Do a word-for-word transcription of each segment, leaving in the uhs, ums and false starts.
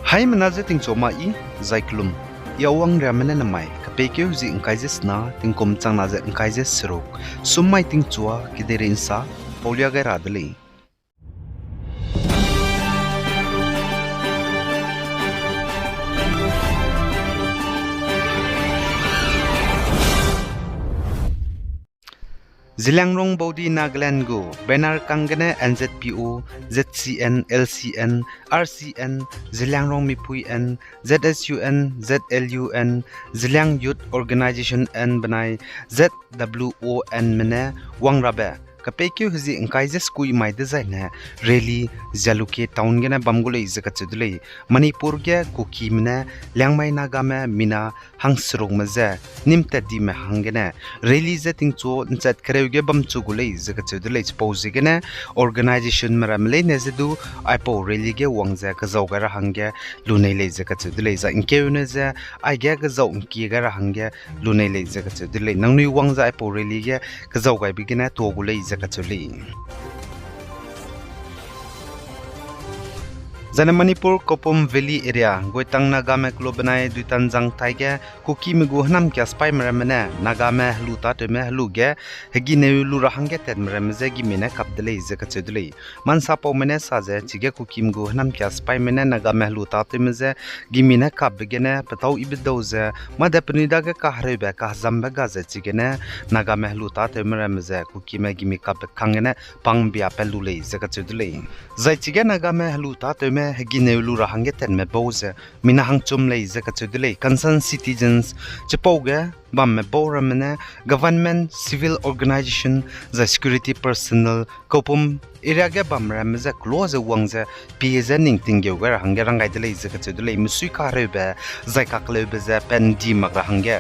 Haimena je tingchua ma i, zai kelum. I Awang Riame ne namai, kepeikeu zi ngkai ze sena, tingkum changna ze ngkai ze seruk. Sum mai tingchua, kedeirei nsa, paulia gai ra de lei. Zeliangrong Baudi Nagaland gu banner kang gene N Z P O, Z C N, L C N, R C N, Zeliangrong Mipui N, Z S U N, Z L U N, Zeliang Youth Organization N benai Z W O N me ne wang rabe kepeikeu hezi ngkai ze sekui mai dezaine rally Jalukie town gene bam gu lei ze kacheu de lei. Manipur ge Kukime ne Liangmai Nagame mina hangserukme je nîm tat dime hanggene rally ze tingchu nchat kereu ge bamchu gu lei ze kacheu de lei. Chipau ziegene organizationme ramme leine ze du aipau rally ge wang ze kezau gai ra hangge lunei lei ze kacheu de lei. Zai ngkeune ze aige kezau ngkie gai ra hangge lunei lei ze kacheu de lei. Nangnui wang ze aipau rally ge kezau gaibe gene tuâ gu lei ze kacheu lei. Zaine Manipur Koupum Valley area Goitang Nagame kelo benai Duitanzang tai ge Kukime gu hênam kia sipaime ramme ne Nagame helu tâtewme helu ge hegineu lu ra hangge tatme ramme je gimi ne kap de lei ze kacheu de lei. Mansapaume ne sa ze chige Kukime gu hênam kia sipaime ne Nagame helu tâtewme je gimi ne kapbe gene petâu yibe dau ze mâ de penui dage kahereube kahezambe ga ze chigene Nagame helu tâtewme ramme ze Kukime gimi kapbe kanggene pangbiapat lu lei ze kacheu de lei. Zai chige Nagame helu tâtewme hegineu lu ra hangge tatme bau ze mina hangchum lei ze kacheu de lei. Concerned citizens chipau ge bamme bau ramme ne government, civil organization, zai security personnel, Koupum area ge bam ramme je kelo ze wang ze pie ze ning tinggeu gai ra hangge rang gai de lei ze kacheu de lei. Misui kahereube zai kakleube ze pendi mak ra hangge.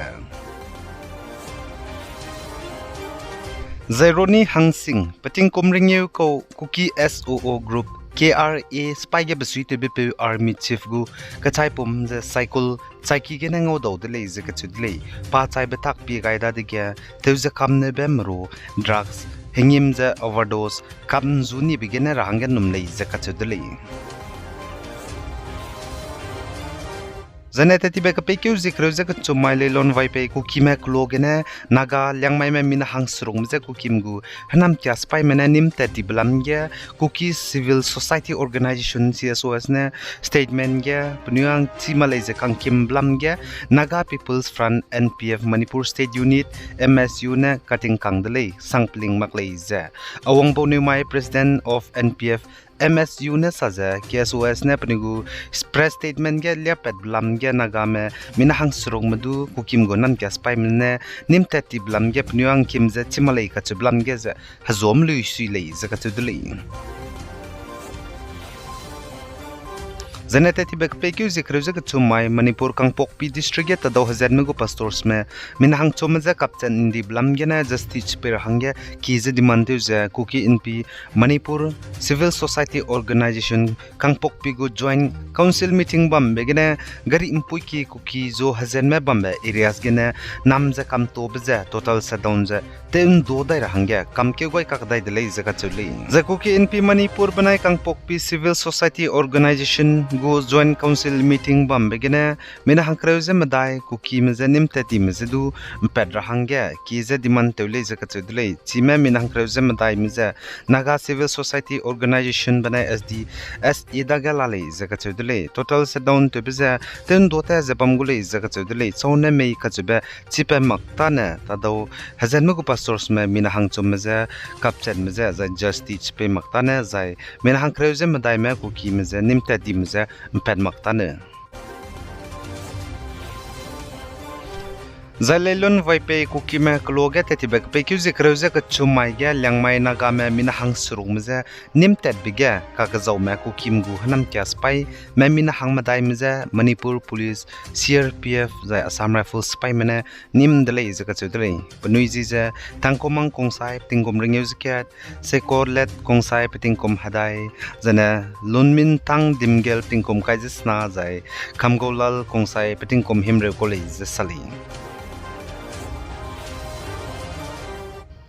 Zai Ronnie Hangsing, petingkum ringeu kau Kuki S O O group, K R A sipai ge besuitewbepeu army chief gu kechaipum ze cycle chaiki gene ngaudau de lei ze kacheu de lei. Pa chaibe tak pie gai dadege, tew ze kamneube meru, drugs, hengim ze overdose, kam nzu nibe gene ra hangge num lei ze kacheu de lei. Zaine tat tibe kepeikeu zie kereu ze kechum mai Leilon Vaipei Kukime kelo gene Naga Liangmaime mina hangserukme je Kukime gu hênam kia sipaime ne nîm tat dibe lam ge Kuki Civil Society Organization, C S Os ne statement ge penui hang chi ma lei ze kangkimbe lam ge Naga People's Front, N P F, Manipur State Unit, M S U ne katingkang de lei, sangpeling mak lei ze Awangbaunewmai, President of N P F, M S U ne sa ze K S O S ne penui gu press statement ge liapatbe lam ge Nagame mina hangserukme du Kukime gu hênam kia sipaime ne nîm tat tibe lam ge penui hangkim ze chi ma lei kacheube lam ge ze hezom lui sui lei ze kacheu de lei. Zaine tat tibe kepeikeu zie kereu ze kechum mai Manipur Kangpokpi District ge tadau hezatme gu pastorsme mina hangchumme je kapchat ndibe lam gene justice pei ra hangge ki ze demand tew ze Kuki Inpi Manipur Civil Society Organization Kangpokpi gu Joint Council meeting bambe gene gari mpuiki Kuki zo hezatme bambe areas gene nam ze kamtobe ze total shutdown ze tew ndu dai ra hangge kamkeu gai kakdai de lei ze kacheu lei. Zai Kuki Inpi Manipur benai Kangpokpi Civil Society Organization gu Joint Council meeting bambe gene mina hangkereu ze medai Kukime je nîm tat dime je du mpat ra hangge ki ze demand tew lei ze kacheu de lei. Chime mina hangkereu ze medaime je Naga Civil Society Organization benai S D S A dage la lei ze kacheu de lei. Total shutdown tewbe ze tew ndu te ze bam gu lei ze kacheu de lei. Chau ne mei kacheube chipat mak tane tadau hezatme gu pastorsme mina hangchumme je kapchatme je zai justice pei mak tane zai mina hangkereu ze medaime Kukime je nîm tat dime je mpat mak tane. Zai Leilon Vaipei Kukime kelo ge tat tibe kepeikeu zie kereu ze kechum mai ge Liangmai Nagame mina hangserukme je nîm tatbe ge kakezaume Kukime gu hênam kia sipaime mina hangmedaime je Manipur Police, C R P F zai Assam Rifles sipaime ne nîm de lei ze kacheu de lei. Penui zi ze Tangkomang Kongsai petingkum ringeu ze kat, Sekorlet Kongsai petingkum hedai, zaine Lunmintang Dimgel petingkum kai ze sena zai Khamgoulal Kongsai petingkum himreu kau lei ze sa lei.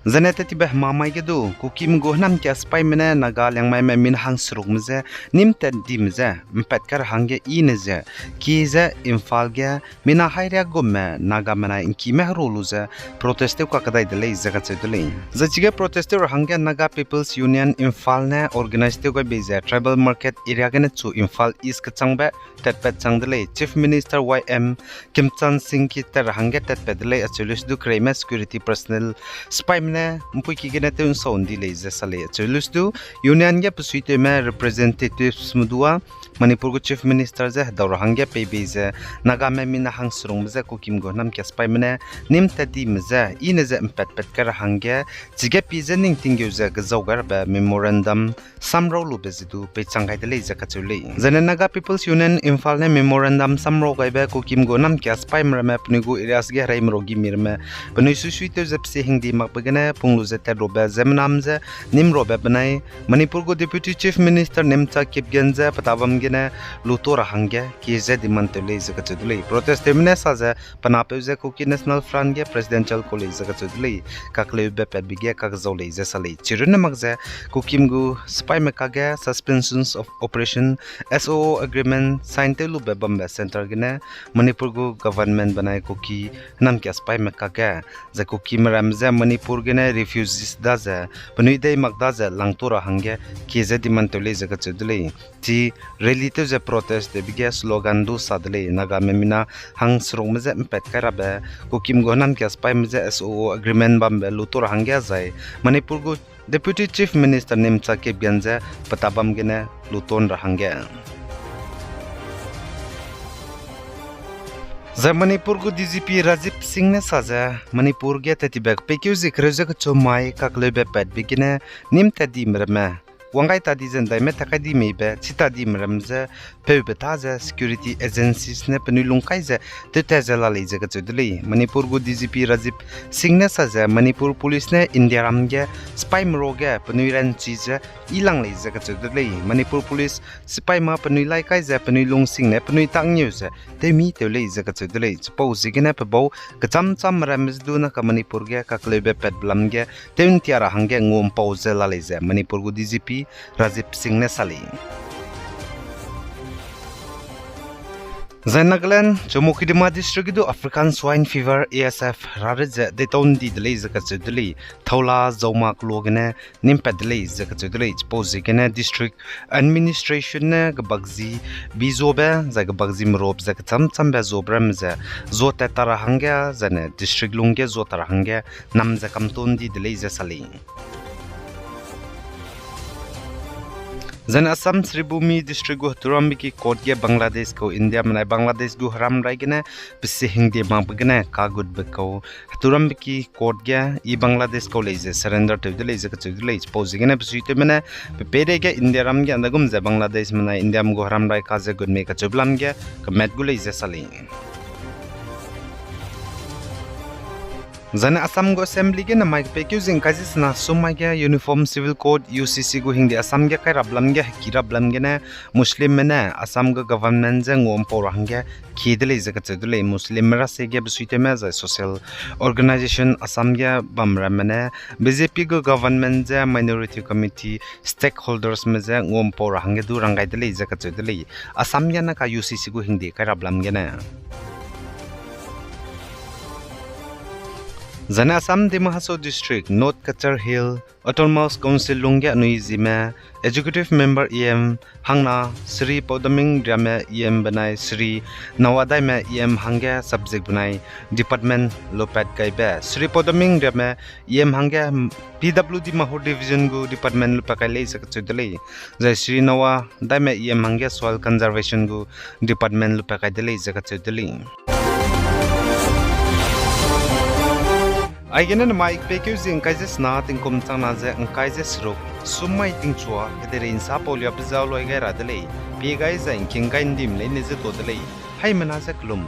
Zane tat tibe hemamai ge du, Kukime gu hênamkia sipaime ne Naga Liangmaime mina hangserukme je, nîm tat dime je mpat kai ra hangge i ne ze, ki ze Imphal ge mina hairiak gumme Nagame nai ’ngkime heru lu ze protest tew kakdai de lei ze kacheu de lei. Zai chige protest tew ra hangge Naga People's Union Imphal ne organize tew gai bei ze tribal market area gene chu Imphal East kechangbe tatpat chang de lei. Chief Minister Y M Khemchand Singh ki tat ra hangge tatpat de lei acheu leu se du kereime security personnel sipaime ne ’mpuiki gene tew ’nsau ’ndi lei ze sa lei acheu leu se du, Union ge pesuitewme representatives me du â Manipur gu Chief Minister je hedau ra hangge pei bei ze, Nagame mina hangserukme je Kukime gu hênamkia sipaime ne nîm tat dime je i ne ze ’mpatpat kai ra hangge, chige pie ze ning tinggeu ze kezau gai rabe memorandum samrau lube ze du peichang gai de lei ze kacheu lei. Zane Naga People's Union Imphal ne memorandum samrau gaibe Kukime gu hênamkia sipaime ramme penui gu areas ge hereime ru gimi ramme penui suisuitew ze pesie hingdi makbe gene pung lu ze tat rabe ziemmename je nîm rabe benai Manipur gu Deputy Chief Minister Neimcha Kipgen je petabam gene luto ra hangge ki ze demand tew lei ze kacheu de lei. Protest tewme ne sa ze pe napeu ze Kuki National Front ge Presidential College ze kacheu de lei, kakleube patbe ge kakzau lei ze sa lei. Chirunne mak ze Kukime gu sipaime kakge Suspensions of Operation, S O O agreement sign tew lube bambe centre gene Manipur gu government benai Kuki hênamkia sipaime kakge, zai Kukime ramme je Manipur gene refugees daze penui dei mak daze langto ra hangge ki ze demand tew lei ze kacheu de lei. Chi rally tew ze protest tewbe ge slogan du sa de lei, Nagame mina hangserukme je ’mpat kai rabe, Kukime gu hênamkia sipaime je S O O agreement bambe luto ra hangge zai Manipur gu Deputy Chief Minister Neimcha Kipgen je petabam gene luton ra hangge. Zai Manipur gu D G P Rajiv Singh ne sa ze, Manipur ge tat tibe peikeu zie kereu ze kechu mai kakleube patbe gene nîm tat dime ramme wang gai ta di ze ’ndaime tat kai di meibe, chi ta dime ramme je peube ta ze security agencies ne penui lung kai ze tewtat ze la lei ze kacheu de lei. Manipur gu D G P Rajiv Singh ne sa ze Manipur Police ne Indiaram ge sipaime ru ge penui ranchi ze i lang lei ze kacheu de lei. Manipur Police sipaime penui lai kai ze penui lungsing ne penui tangngeu ze tewmi tew lei ze kacheu de lei. Chipau ziegene pe bau kecham cham ramme ze du naka Manipur ge kakleube patbe lam ge tew ’ntia ra hangge nguampau ze la lei ze Manipur gu D G P Rajiv Singh ne sa lei. Zai Nagaland, Chumoukedima District ge du African Swine Fever, A S F, rarit ze deitau ’ndi de lei ze kacheu de lei. Thaula zauma keloa gene nîm pat de lei ze kacheu de lei. Chipau ziegene District Administration ne kebakzi bi zuabe, zai kebakzi merop ze kecham chambe zuabe ramme ze zua tat ta ra hangge, zaine district lungge zua ta ra hangge nam ze kamton di de lei ze sa lei. Zaine Assam Sribhumi District gu heturambeki court ge Bangladesh kau India menai Bangladesh gu heramrai gene pesi hingde makbe gene kagutbe kau heturambeki court ge i Bangladesh kau lei ze surrender tew de lei ze kacheu de lei. Chipau ziegene pesuitewme ne pe peireige Indiaram ge ’ndaigum ze Bangladesh menai Indiame gu heramrai ka ze gut mei kacheube lam ge kemat gu lei ze sa lei. Zaine Assam gu Assembly gene mai kepeikeu zingkai ze sena sum mai ge Uniform Civil Code, U C C gu hingde Assam ge kai rap lam ge heki rap lam gene Muslimme ne Assam gu government je nguampau ra hangge kie de lei ze kacheu de lei. Muslimme rasie ge besuitewme zai social organisation Assam ge bam ramme ne B J P gu government je minority community stakeholdersme je nguampau ra hangge du rang gai de lei ze kacheu de lei. Assam gene ka U C C gu hingde kai rap lam gene. Zaine Assam Dima Hasao District, North Cachar Hill Autonomous Council lungge anui zime Executive Member E M hangna Shri Paudaming Riame E M benai Shri Nawa Daime E M hangge subject benai department lupat gaibe. Shri Paudaming Riame E M hangge P W D Mahur Division gu department lupat kai lei ze kacheu de lei. Zai Shri Nawa Daime E M hangge Soil Conservation gu department lupat kai de lei ze kacheu de lei. Aigene nemai kepeikeu zingkai ze sena tingkum changna ze ngkai ze seruk, sum mai tingchua kedeirei ’nsa paulia pezau loi gai ra de lei, pie gai zai ’ngking gai ’ndim leine ze ta de lei, haimena ze kelum.